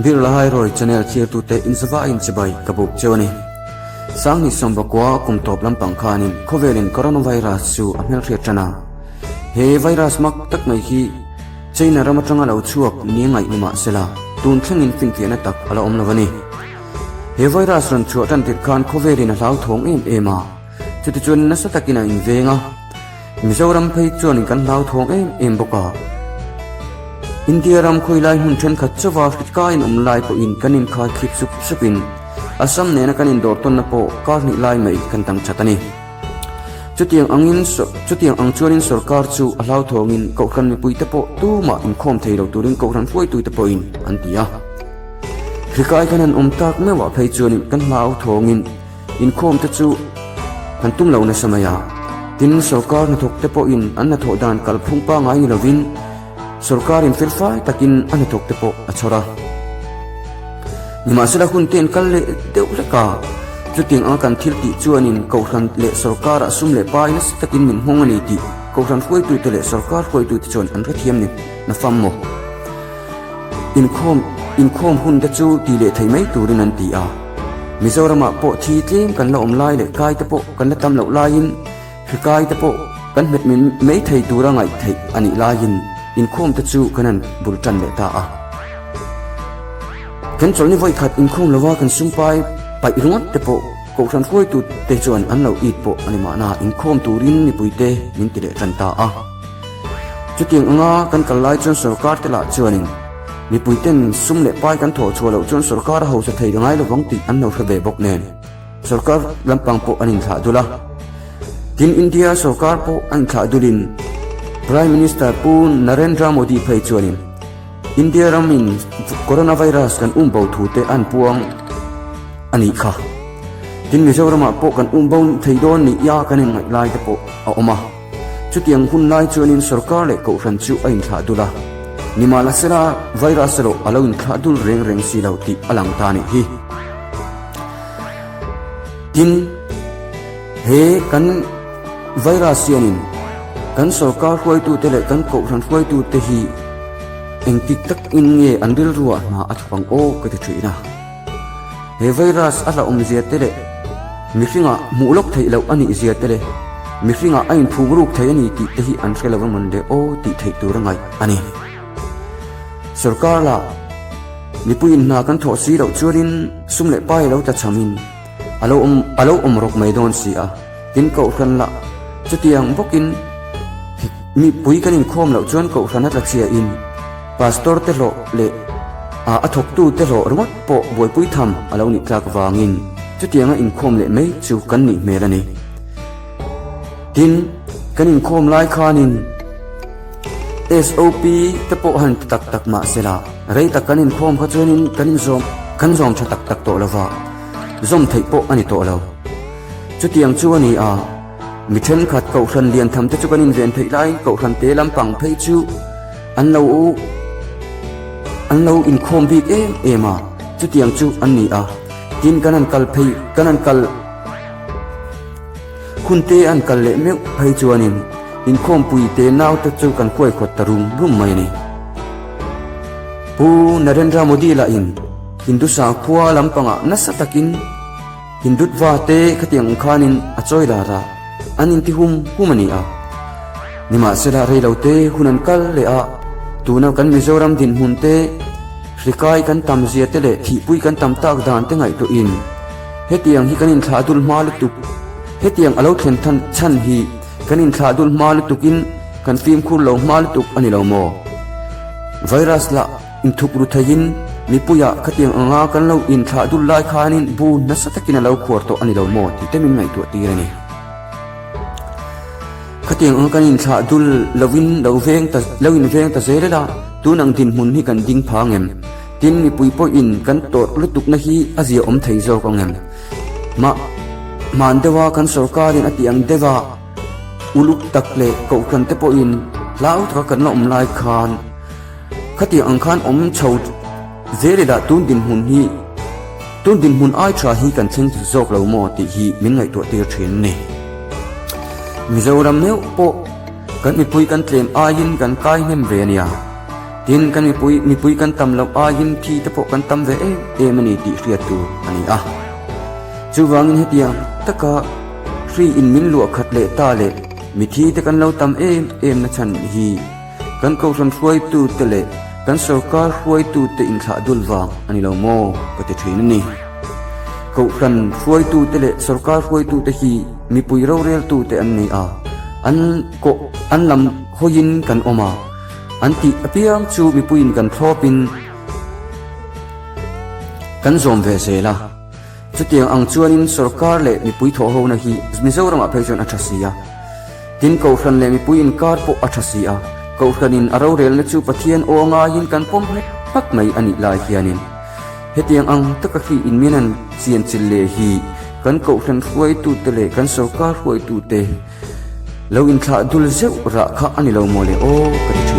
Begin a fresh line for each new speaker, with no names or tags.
Birla Hairawi channel thirtute inzavain chibai ka buk cheu a ni. Sangni Sawmbakua kum tawp lampang khanin khawvelin coronavirus chu a hmelhriat tan a. He virus mak tak mai hi China ram atanga lo chhuak ni ngaih ni mahsela tun thlengin finfiahna tak a la awm lo a ni. He virus rawn chhuah tan tirh khan khawvelin a hlauthawng em em a, chutichuan nasa takin a inveng a. Mizoram phei chuanin kan hlauthawng em em bawk a. India ram khawilai hmun thenkhat chauha hritkaiin awm lai pawhin kan inkhai khip sup supin Assam nena kan indawr tawnna pawh kar hnih lai mai kan tang that a ni. Chutiang angin chutiang ang chuanin sorkar chu a hlauthawngin Kohhran mipuite pawh tumah inkhawm thei lo turin Kohhran hruaitute pawhin an ti a. Hrikai kan han awm tak meuhah phei chuanin kan hlauthawngin Inkhawm te chu kan tum lo nasa mai a, tin sorkar hnathawk te pawhin an hnathawh dan kalphung pangngai ni lovin sorkarin felfai takin a hnathawk te pawh a chhawr a. Nimahsela hun te an kal leh deuh hlek a, chutiang anga kan thil tih chuanin Kohhran leh sorkarah sum leh pai nasa takin min nghawng a ni tih Kohhran hruaitute leh sorkar hruaitute chuan an hrethiam ni nafam maw? Inkhawm inkhawm hun te chu ti leh thei mai turin an ti a. Mizoramah pawh thi tlem kan la awm lai leh kai te pawh kan la tam loh laiin hri kai te pawh kan hmet min mai thei tura ngaih theih a nih laiin inkhawm te chu kan han bul tan leh ta a. Kan chawlhni vawi khat inkhawm lova kan sumpai paih ringawt te pawh Kohhran hruaitu te chuan an lo it pawh a ni mahna inkhawm turin mipui te min ti leh tan ta a. Chutiang anga kan kal lai chuan sorkar te lah chuanin mipui ten sum leh pai kan thawh chhuah loh chuan sorkar a hausa thei ngai lovang tih an lo hre ve bawk nen sorkar lampang pawh an inthlah dul a. Tin India sorkar pawh a inthlah dulin Prime Minister Pu Narendra Modi phei chuanin India ramin coronavirus kan umbo thu te an puang a nih kha. Tin Mizoramah pawh kan umbo thei dawn nih ia kan inngaih lai te pawh a awm a. Chutiang hun lai chuanin sorkar leh kohhran chu a inthlah dul a, nimahlasela virus erawh a lo inthlah dul reng reng si lo tih a lang ta nih hi. Tin, he kan virus hianin kan sorkar hruaitute leh kan kohhran hruaitute hi engtik takin nge an rilruah hna a thawk ang aw ka ti thin a. He virus a hlauhawmzia te leh mihringah hmuh lawk theih loh a nihzia te leh mihringah a inphum ruk thei a ni tih te hi an hre lo emawn le aw tih theih tur a ngaih a ni. Sorkar lah mipuiin hna kan thawh si loh chuanin sum leh pai a lo tla chhamin a lo awm a lo awm rawk mai dawn si a, tin kohhran lah chutiang bawkin mipui kan inkhawm loh chuan kohhran a tla chhiain Pastor te hlawh leh a thawktu te hlawh ringawt pawh buaipui tham a lo nih tlak vangin chutianga inkhawm leh mai chu kan nih hmel a ni. Tin, kan inkhawm lai khanin SOP te pawh han ti tak tak mah sela, rei tak kan inkhawm kha chuanin kan inzawm kan zawm tha tak tak tawh lova, zawm theih pawh a ni tawh lo. Chutiang chu a ni a, mi thenkhat Kohhran lian tham te chu kan inven theih laiin Kohhran te lampang phei chu, An lo an lo inkhawm bik em em a, chutiang chu an ni a, tin kan han kal phei kan han kal hun te an kal leh meuh phei chuanin inkhawmpui te naute chu kan kuai khawt ta rum rum mai a ni. Pu Narendra Modi lahin Hindu sakhua lampangah nasa takin Hindutva te khatiang ang khanin a chawi lar a, an inti hum hum a ni a. Nimahsela reilo te hun an kal leh a, tuna kan Mizoram dinhmun te, hrikai kan tam zia te leh thihpui kan tam tak dan te ngaihtuahin hetiang hi kan inthlah dul hma lutuk, hetiang a lo thlen than chhan hi kan inthlah dul hma lutukin kan fimkhur lo hma lutuk a ni lo maw? Virus lah. Inthup ru theiin mipuiah khatiang anga kan lo inthlah dul lai khanin bu nasa takin a lo khuar tawh a ni lo maw tih te min ngaihtuah tir a ni. Khatiang anga kan inthlah dul lovin lo veng ta lo inveng ta zel ila tun ang dinhmun hi kan ding phang em? Tin mipui pawhin kan tawrh lutukna hi a zia awm thei zawk ang em? Mah hman deuha kan sorkarin a tih ang deuha uluk tak leh kohhran te pawhin hlau taka kan la awm lai khan Khatiang ang khan awm chho zel ila tun dinhmun hi tun dinhmun ai tha hi kan thleng zawk lo maw tih hi min ngaihtuah tir thin a ni. Mizoram meuh pawh kan mipui kan tlem aiin kan kai hnem ve a nia. Tin, kan mipui, mipui kan tam loh aiin thi te pawh kan tam ve em em a ni tih hriat tur a ni a. Chuvangin hetiang taka hri in min luah khat leh ta leh mithi te kan lo tam em em na chhan hi kan kohhran hruaitu te leh kan sorkar hruaitu te inthlah dul vang a ni lo maw ka ti thin a ni. Kohhran hruaitu te leh sorkar hruaitu te hi mipui roreltu te an ni a, an kawh an lam hawiin kan awm a, an tih apiang chu mipuiin kan thlawpin kan zawm ve zel a. Chutiang ang chuanin sorkar leh mipui thawhhona hi Mizoramah phei chuan a tha si a. Tin, Kohhran leh mipui inkar pawh a tha si a. Kohhranin a rorelna chu Pathian aw ngaiin kan pawm hlek hmak mai a nih lai hianin hetiang ang taka hri inmin an chianchilh leh hi kan Kohhran hruaitute leh kan sorkar hruaitute lo inthlah dul zeuh rah kha a ni lo maw le aw ka ti thin.